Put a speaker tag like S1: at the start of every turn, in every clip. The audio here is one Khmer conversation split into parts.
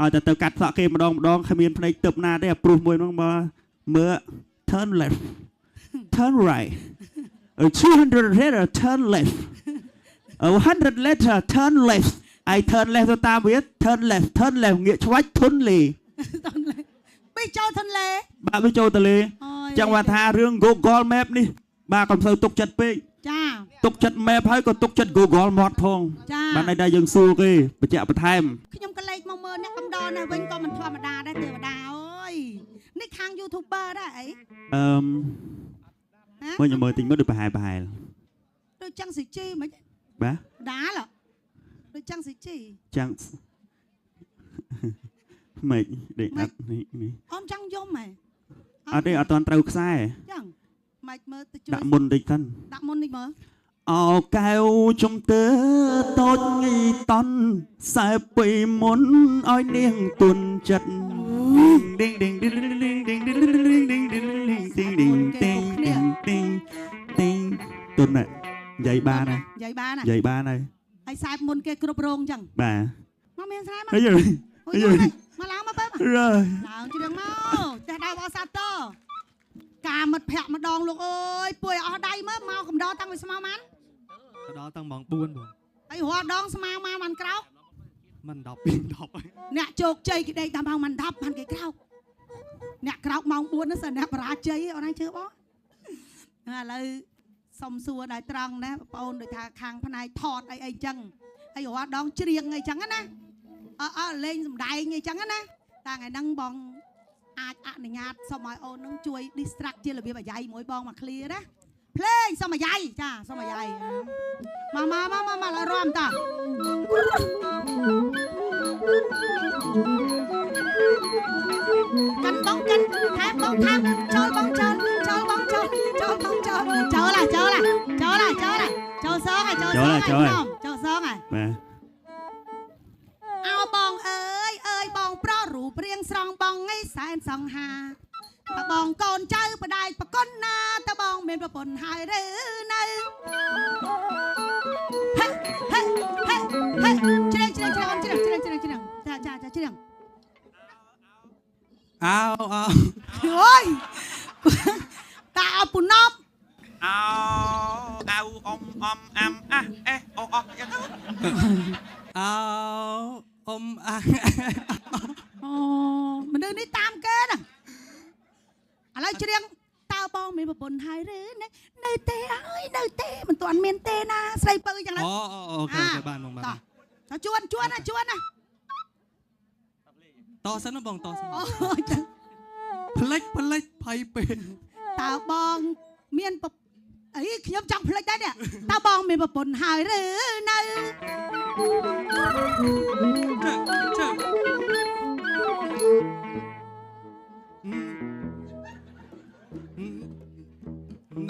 S1: ឲ្យតែទៅកាត់សក់គេម្ដងម្ដងគ្មានភ្នែកទឹកណាទេអាព្រុសមួយហ្នឹងមកមើល turn left, turn right, 200 later turn left, 100 later turn left. I turn left ទៅតាមវា turn left, turn left ងាកឆ្វាច់ធុនលេ
S2: ធនលេប៊ីចូលធនលេ
S1: បាទវាចូលទៅលេ
S2: អូយ
S1: ចឹងបានថារឿង Google Map នេះបាទកុំសូវទុកចិត្តពេក
S2: ចា
S1: ទុកចិត្ត Map ហើយក៏ទុកចិត្ត Google មាត់ផង
S2: ចា
S1: បានន័យថាយើងសួរគេបញ្ជាក់បន្ថែម
S2: ខ្ញុំក៏លេចមកមើលអ្នកកំដរនេះវិញក៏មិនធម្មតាដែរទេវតាអើយនេះខាង YouTuber ដែរអី
S1: អឺម
S2: ហ៎
S1: មើលខ្ញុំមើលតិចមើលដូចប្រហែលប្រហែល
S2: ដូចចឹងស៊ីជីមិន
S1: បាទ
S2: ដាលដូចចឹងស៊ីជី
S1: ចាំងម៉េចដេកអត់នេះនេះ
S2: អូនចង់យំហ៎
S1: អត់ទេអត់តាន់ត្រូវខ្សែ
S2: ចឹងមិនមើលទៅជួយ
S1: ដាក់មុនតិចសិន
S2: ដាក់មុននេះមើល
S1: អោកែវជំទើតូចងីតន់សែពីមុនឲ្យនាងទុនចិត្តឌីងឌីងឌីងឌីងឌីងឌីងឌីងឌីងឌីងឌីងឌីងឌីងឌីងឌីងឌីងឌីងទុននិយាយបានហើយ
S2: និយាយបាន
S1: និយាយបានហើយ
S2: ហើយសែបមុនគេគ្រប់រោងចឹង
S1: បាទ
S2: មកមានស្រែមក
S1: ហើយ
S2: អូយមកឡើងមកបើ
S1: រើ
S2: ឡើងជ្រៀងមកចេះដើបអសាតការមិត្តភ័ក្ដិម្ដងលោកអើយពួយអស់ដៃមើលមកកំដរតាំងពីស្មៅម៉ាន់
S3: ទៅដល់តាំងម៉ោង4បង
S2: ហើយរាល់ដងស្មៅម៉ាន់ក្រោក
S3: មិន10ពី10
S2: អ្នកជោគជ័យគេដេកតាមម៉ោងម៉ាន់10បានគេក្រោកអ្នកក្រោកម៉ោង4នោះសិនអ្នកបរាជ័យអូនឯងជឿបងឥឡូវសុំសួរដល់ត្រង់ណាបងប្អូនដូចថាខាងផ្នែកថតអីអីចឹងហើយរាល់ដងច្រៀងអីចឹងណាអើអើលេងសំដែងអីចឹងណាតែថ្ងៃហ្នឹងបងអាចអនុញ្ញាតសុំឲ្យអូននឹងជួយ distract ជារបៀបអាយ៉ៃមួយបងមក clear ណាភ្លេងសុំអាយ៉ៃចាសុំអាយ៉ៃមកមកមកមកមករំតាកាន់បងកាន់ថែមបងថែមចូលបងចូលចូលបងចូលចូលបងចូលចូលឡាចូលឡាចូលឡាចូលឡាចូលសងហើយចូលសងហើយចូលសងហើយ
S1: បាទ
S2: អោបងអើយអើយបងប្រុសរូបរាងស្រង់បងឯសែនសង្ហាតើបងកូនចៅបដាយប្រគុណណាតើបងមានប្រពន្ធហើយឬនៅហេហេហេហេច្រៀងច្រៀងច្រៀងច្រៀងច្រៀងច្រៀងច្រៀងចាចាចាច្រៀង
S3: អោអោ
S2: អូយតាអពុណប់
S1: អោអៅអ៊ំអំអាំអាអេអូអយ៉ាង
S3: អោអ៊ំអា
S2: អូមនុស្សនេះតាមគេណាឥឡូវច្រៀងតើបងមានប្រពន្ធហើយឬនៅនៅទេអើយនៅទេមិនទាន់មានទេណាស្រីពៅយ៉ាងណា
S3: អូ OK OK បានបងបាន
S2: តោះតោះជួនជួនណាជួនណា
S3: តសិនណាបងតសិន
S2: អូចឹង
S3: ផ្លិចផ្លិចភ័យពេក
S2: តើបងមានប្រអីខ្ញុំចង់ភ្លេចដែរនេះតើបងមានប្រពន្ធហើយឬនៅ
S3: ជើ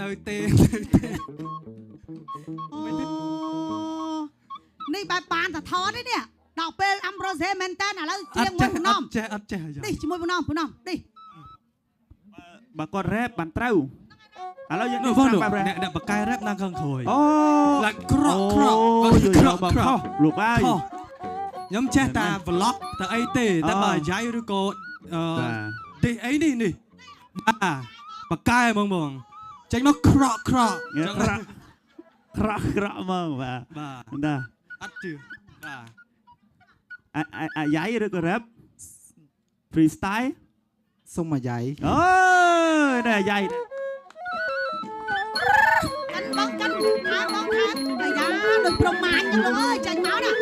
S3: នៅទេនៅទេ
S2: អូនេះបែបបានតថតទេនេះដល់ពេលអាំប្រូសេមែនតើឥឡូវច្រៀងមួយភ្នំ
S3: អត់ចេះអត់ចេះអាយ៉ា
S2: នេះជាមួយភ្នំភ្នំនេះ
S1: បើគាត់រ៉េបបានត្រូវឥឡូវយើង
S3: នោះបងនោះ
S1: បែបរ៉េប
S3: អ្នកអ្នកបកកែរ៉េបឡើងខាងក្រោយ
S1: អូ
S3: ឡើងក្រក់ក្រក់
S1: អូយ
S3: ក្រក់
S1: បង
S3: ក្រក់
S1: ខុសលោកអើយ
S3: ខុសខ្ញុំចេះតែ vlog តែអីទេតែបើអាយ៉ៃឬក៏អឺ
S1: បាទ
S3: នេះអីនេះនេះបាទបកកែហ្មងបងចេញមកក្រក់ក្រក់
S1: ងាក្រក់ក្រក់ក្រក់ហ្មងបាទ
S3: បាទ
S1: ណា
S3: អត់ជឿបាទ
S1: អាអាយ៉ៃឬក៏រ៉េប freestyle
S4: សុំអាយ៉ៃ
S1: អូយនេះអាយ៉ៃ
S2: កាន់បងកាន់ថែមបងថែមអាយ៉ាដូចប្រមាញចឹងលោកអើយចាញ់មកណា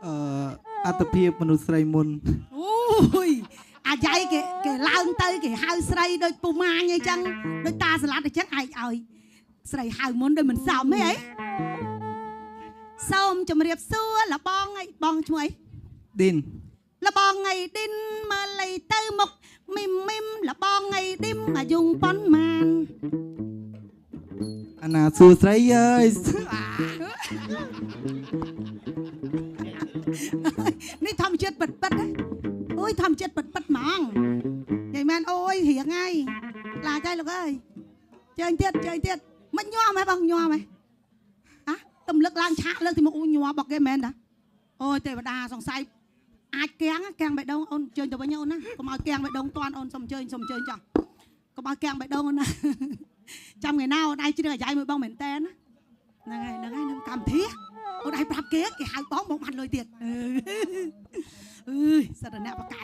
S4: អឺអត្តភាពមនុស្សស្រីមុន
S2: អូយអាយ៉ៃគេគេឡើងទៅគេហៅស្រីដូចពូម៉ាញអីចឹងដូចតាស្លាត់អីចឹងឯងឲ្យស្រីហៅមុនដូចមិនសមទេអីសូមជម្រាបសួរលបងអីបងឈ្មោះអី
S4: ឌីន
S2: លបងអីឌិនមើលលៃទៅមុខមីមមីមលបងអីឌីមអាយុប៉ុន្មាន
S4: អាណាសួស្រីអើយ
S2: នេះធម្មជាតិពិតពិតណាអូយធម្មជាតិពិតពិតហ្មងនិយាយមែនអូយរៀងហើយឡាចហើយលោកអើយ ជើញទៀតជើញទៀតមិនញ័រហ៎បងញ័រហ៎ហ៎ទំលឹកឡើងឆាកលើកទីមកអូញ័របកគេមែនតាអូយទេវតាសង្ស័យអាចកាំងកាំងបេះដូងអូនជើញទៅវិញអូនណាកុំឲ្យកាំងបេះដូងតាន់អូនសុំជើញសុំជើញចោះកុំឲ្យកាំងបេះដូងអូនណាចាំថ្ងៃណាអូនឯងជ្រឹងអាយ៉ៃមួយបងមែនតែនណាហ្នឹងហើយហ្នឹងហើយនឹងកម្មវិធីអូនឯងប្រាប់គេគេហៅបងបងបានលុយទៀតអើយសិតតែអ្នកបកែ